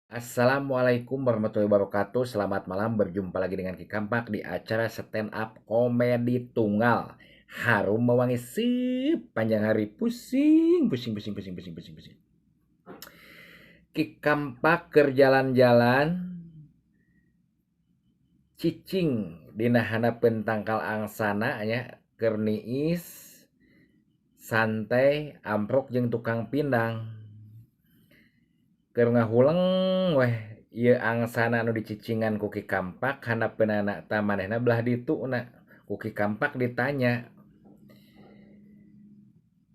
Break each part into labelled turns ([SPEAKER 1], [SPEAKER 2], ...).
[SPEAKER 1] Assalamualaikum warahmatullahi wabarakatuh. Selamat malam, berjumpa lagi dengan Ki Kampak di acara stand up komedi tunggal. Harum mewangi sepanjang hari, pusing, pusing, pusing, pusing, pusing, pusing, pusing. Ki Kampak keur jalan-jalan cicing dina handapeun tangkal angsana nya, keur niis santai amprok jeung tukang pindang. Keur ngahuleng weh ieu angsana anu dicicingan ku Ki Kampak, handapeunana tah manehna belah dituna. Ku Ki Kampak ditanya,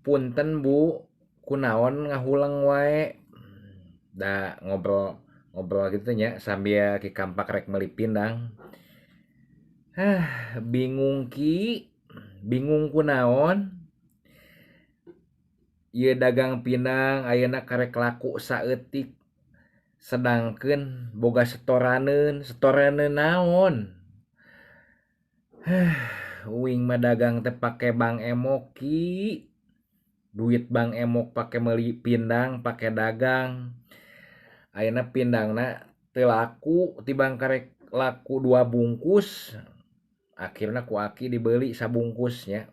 [SPEAKER 1] "Punten Bu, kunaon ngahuleng wae?" Da ngobrol ngobrol gitu nya sambil Ki Kampak rek meuli pindang. "Hah, bingung Ki, bingung kunaon? Ieu dagang pindang ayeuna karek laku saeutik, sedangkeun boga setoraneun, setoraneun naon? Hah, uing mah dagang teh pake Bank Emok Ki. Duit Bank Emok pake meuli pindang, pake dagang. Ayeuna pindangna teu laku, tibang karek laku 2 bungkus, akhirna ku aki dibeuli sabungkus nya.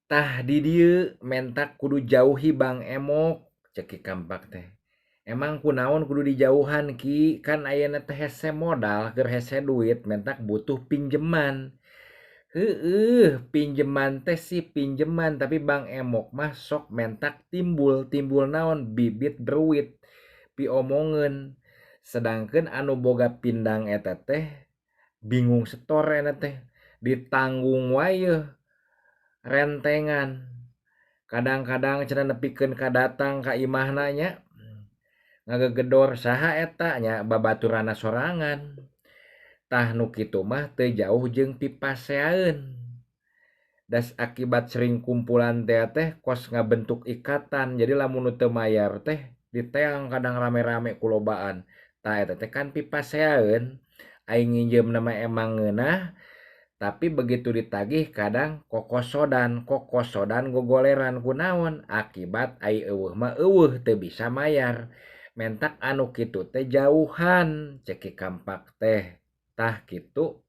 [SPEAKER 1] Tah di dieu mentak kudu jauhi Bank Emok," cek Ki Kampak teh. "Emang kunaon kudu dijauhan Ki? Kan ayeuna teh hese modal, keur hese duit, mentak butuh pinjeman." "Heueuh, pinjeman teh sih pinjeman, tapi Bank Emok mah sok mentak timbul, timbul naon? Bibit bruit, piomongeun. Sedangkeun anu boga pindang eta teh bingung setor eta teh, ditanggung wae yeuh rentengan. Kadang-kadang cenah nepikeun ka datang ka imahna nya, ngagegedor saha eta nya babaturanna sorangan. Tah nu kitu mah teu jauh jeung pipaseaeun. Das akibat sering kumpulan teh teh kos ngabentuk ikatan, jadi lamun nu teu mayar teh diteang kadang rame-rame kulobaan. Tah eta teh kan pipaseaeun, aing nginjeumna mah emang ngeunah, tapi begitu ditagih kadang kokosodan, kokosodan gogoleran kunaon? Akibat ai eueuh mah eueuh teu bisa mayar. Mentak anu kitu teh jauhan," cek Ki Kampak teh. Tah kitu.